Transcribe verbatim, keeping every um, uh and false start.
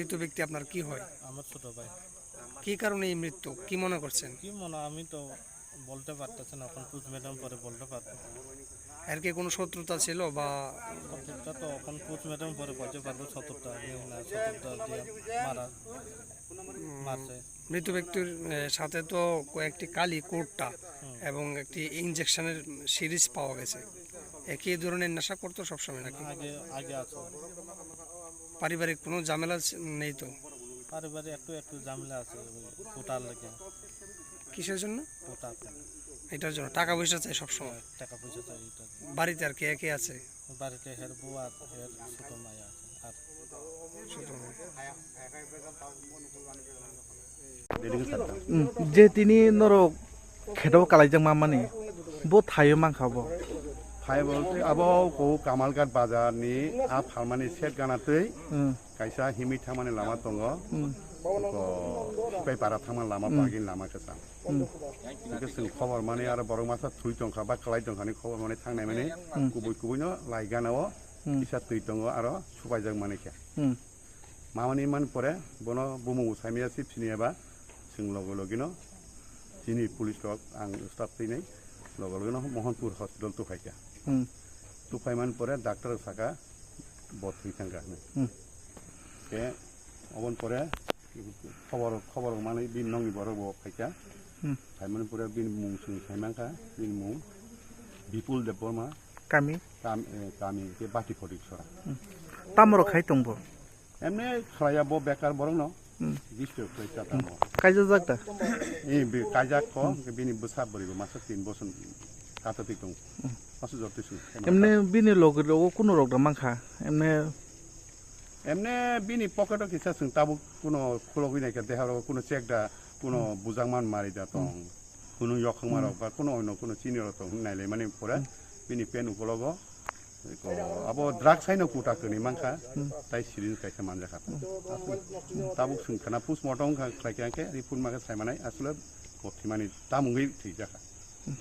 মৃত ব্যক্তি আপনার কি হয়? আমার ছোট ভাই। কি কারণে এই মৃত্যু, কি মনে করছেন? কি মনে, আমি তো বলতে পারতেছি না, এখন পোস্টমর্টম পরে বলতে পারবো। এর কি কোনো শত্রুতা ছিল বা? শত্রুতা তো এখন পোস্টমর্টম পরে বলতে পারবো, শত্রুতা দিয়ে না, শত্রুতা দিয়ে মারা, মারছে। মৃত ব্যক্তির, এ, সাথে তো কয়েকটি কালি, কোটটা হুম। এবং একটি ইঞ্জেকশনের সিরিজ পাওয়া গেছে। একই ধরনের নেশা করতো সবসময় নাকি? আগে, আগে আছে। পারিবারিক কোনো ঝামেলা স-, নেই তো? পারিবারিক একটু, একটু ঝামেলা আছে, ওই কোটার লেগে। কিসের জন্য? কোটা। এটার জন্য টাকা পয়সা চাই সবসময়? হ্যাঁ, টাকা পয়সা চাই এটা। বাড়িতে আর কে কে আছে? বাড়িতে হের বউ আর হের ছোট মায়া আছে। আর ছোট মায়া। উম, je tini norok kheto kalaijak ma mani, bo thaio mankha bo. Phai bo abo ko Kamalghat bazar ni a phalmani set gana twi hmm. Kaisa himwi thangmani lama tongo. Hmm. Ko Sipaipara thangmani lama hmm. Bagini lama khe sa. Hmm. Hwnkhe chwng khobor mani aro borok masa thwi tongkha ba kwlai tongkha ni khobor mani thangnai mani hmm. Kubui kubui no lai gana o hmm. Kisa twi tongo aro supaijak mani khe. Hmm. Mamani man pore bono bumung saimaya si phini eba chwng logo logino chini police rok ang staff twi nai logo logino Mohanpur hospital tuphai kha. Hmm. Tuphai man pore doctor saka bo thwi thang kha. Hmm. Ke obon pore khobor khobor mani bin nongni borok bo phai kha. Hmm. Phai man pore bin mung sung sai man kha bin mung Bipul Debbarma. Kami? Kam, eh, kami ke Bati Photik Sora. Hmm. Tamoro khai tongbo? Emne khlaiya bo bekar borok no. Hmm. Disturb khlai cha tamo. Kaijajak da? Eh, bi kaijak ko, hmm. Bini bwsa bwrwi bo masa tin boson kata tik tong. Hmm. Masa jor tisu. Emne bini logri rogo kuno rok da mankha? Emne Emne bini pocket o kisa chwng tabuk kuno khulogwi naikha deha rogo kuno check da kuno hmm. Bujak man mari da tong. Hmm. Kuno yokhang marok hmm. Ba kuno ono kuno chini rok tong nailai mani pore hmm. Bini pen ukologo Eko, abo drugs haino kuta kwrwi mankha, hmm. Tai syringe kaisa manjakha. Hmm. Tabuk swngkhana postmortem wngkha khlaikha khe report makhe saimanai aswle kothimani tamungwi thwijakha. Hmm.